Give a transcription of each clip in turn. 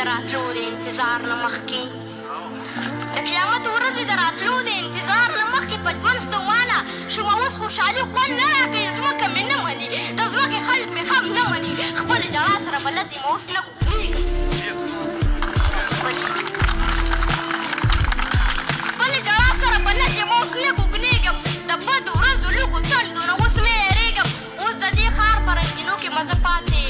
د راتلو د انتظار نه مخکې، د قیامت ورځې د راتلو د انتظار نه مخکې په ژوند ستومانه شوم. اوس خوشحالي خوند نه راکوي، ځمکه مې نه مني، د ځمکې خلک مې هم نه مني. خپلې ژړا سره بلد یم، اوس نه کوږېږم. خپلې ژړا سره بلد یم، اوس نه کوږنېږم. د بدو ورځو لږو تندو نه اوس نه یېرېږم. اوس د دې ښار په رنګینو کې مزه پاتې،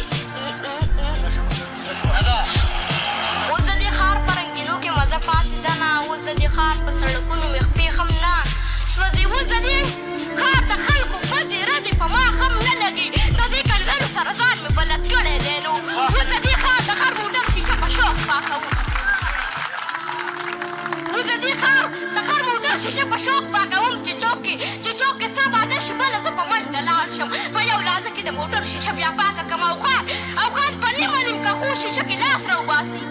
اوس د دې ښار په رنګینو کې مزه پاتې ده نه. اوس د دې ښار په سړکونو مې خپې هم نه سوځي. اوس د دې ښار د خلکو بدې ردې په ما هم نه لګي. د دې کنځلو سره ځان مې بلد کړی دی. نو اوس د دې ښار د هر موټر شیشه په شوق پاکوم. اوس د دې ښار د هر موټر شیشه په شوق پاکوم. چې چوک کې، چې چوک کې سره باده شي، بله زه په منډه لاړ شم، په یو لازه کې د موټر شیشه بیا پاکه کړم. او خان، او خان په نیمه نیم کخو شیشه کې لاس راوباسي.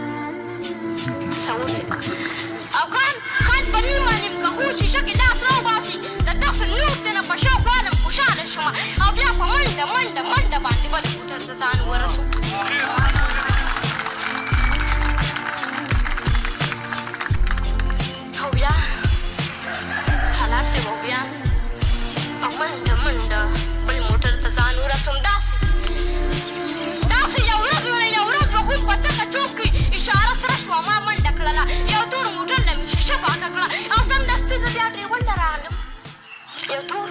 څه او خان، خان په نیمه نیم کخو شیشه کې لاس راوباسي. د داسې نور ترېنه په شوق والم، خوشحاله شم او بیا په منډه منډه منډه باندې بل موټر ته ځان ورسوم. او بیا سالار صاحب، او بیا په منډه منډه بل موټر ته ځان ورسوم. داسې داسې یو ورځ وه، یو ورځ به هم په دغه چوک کې اشاره سره شوه، ما منډه کړله، یو تور موټر له مې شیشه پاکه کړه او سمدستي زه بیا ډریور له راغلم. یو تور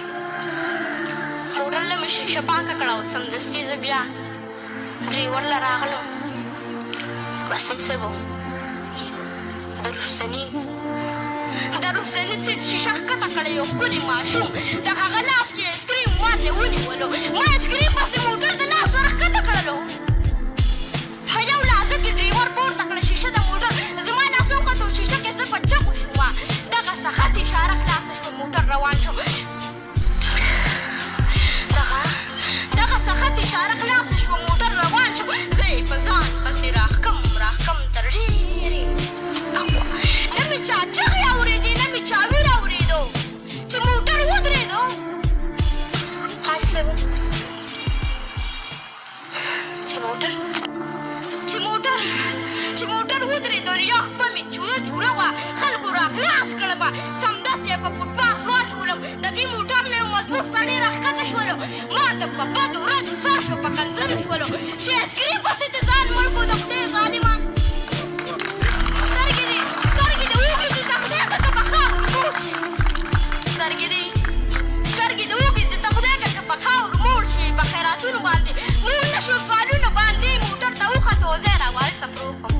موټر له مې شیشه پاکه کړه او سمدستي زه بیا ډریور له راغلم. بسیم صاحب، د رستني، د رستني سیټ شیشه ښکته کړه، یو ښکلي ماشوم د هغه لاس کې ایسکریم ما ته ونیولو. ما ایسکریم پسې موټر د لاس ور ښکته کړلو. په یو لحظه کې ډریور پورته کړه شیشه د موټر، زما لاس وختو شیشه کې، زه په چغو شوم. دغه سخت اشاره خلاصه شوه، موټر روان شو. دغه دغه سخت اشاره خلاصه شوه، موټر روان شو. زه یې په ځان پسې راښکم راښکم تر ډېرې اخوا، نه مې چا چغې اورېدې، نه مې چا ویر اورېدو. چې موټر ودرېدو حاج صاحب، چې موټر، چې موټر، چې موټر ودرېدو، نو یو خپه مې چوره چوره وه، خلکو راخلاص کړم، سمدستي یې په فوټپاس واچولم. د دې موټر نه یو مضبوط سړی راښکته شولو، ما ته په بدو ردو سر شو، په کنځلو شولو چې ایسکریم پسې دې ځان مړ کړو، د خدای ظالمه، سترګې دې، سترګې دې وګرځي، د خدای که په خاورو موړ شي. سترګې دې، سترګې دې وګرځي، د خدای که په خاورو موړ شي. په خیراتونو باندې نور نه شو، سوالونو باندې موټر ته وختو، زه راوارثه پروت وم.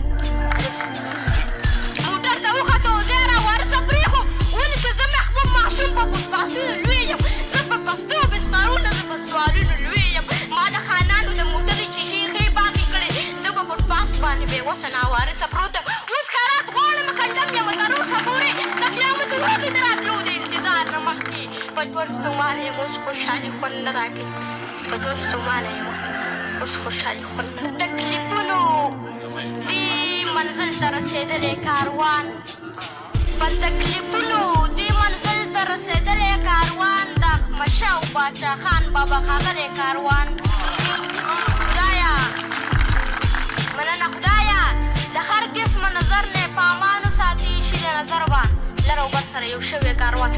موټر ته وختو، زه راوارثه پرېښوم. ولې چې زه محبوب ماشوم په فوټپاسونو لوی یم، زه په پستو بسترونو، زه په سوالونو لوی یم. ما د خانانو د موټرې شیشې ښې پاکې کړې، زه په فوټپاس باندې بې وسه ناوارثه پروت یم. اوس خیرات غواړم، کنډم یم تر اوسه پورې. د قیامت ورځې د راتلو د انتظار نه مخکې په ژوند ستومانه یم. اوس خوشحالي خوند نه راکوي، په ژوند ستومانه یم، اوس خوشحالي خوند نه. تکلیفونو دې منزل ته رسېدلی کاروان، په تکلیفونو دې منزل ته رسېدلی کاروان، د احمدشاه او باچا خان بابا ښاغلی کاروان. خدایا مننه، خدایا د هر قسم نظر نه په امان وساتي شي، د نظر به لر او بر سره یو شوی کاروان.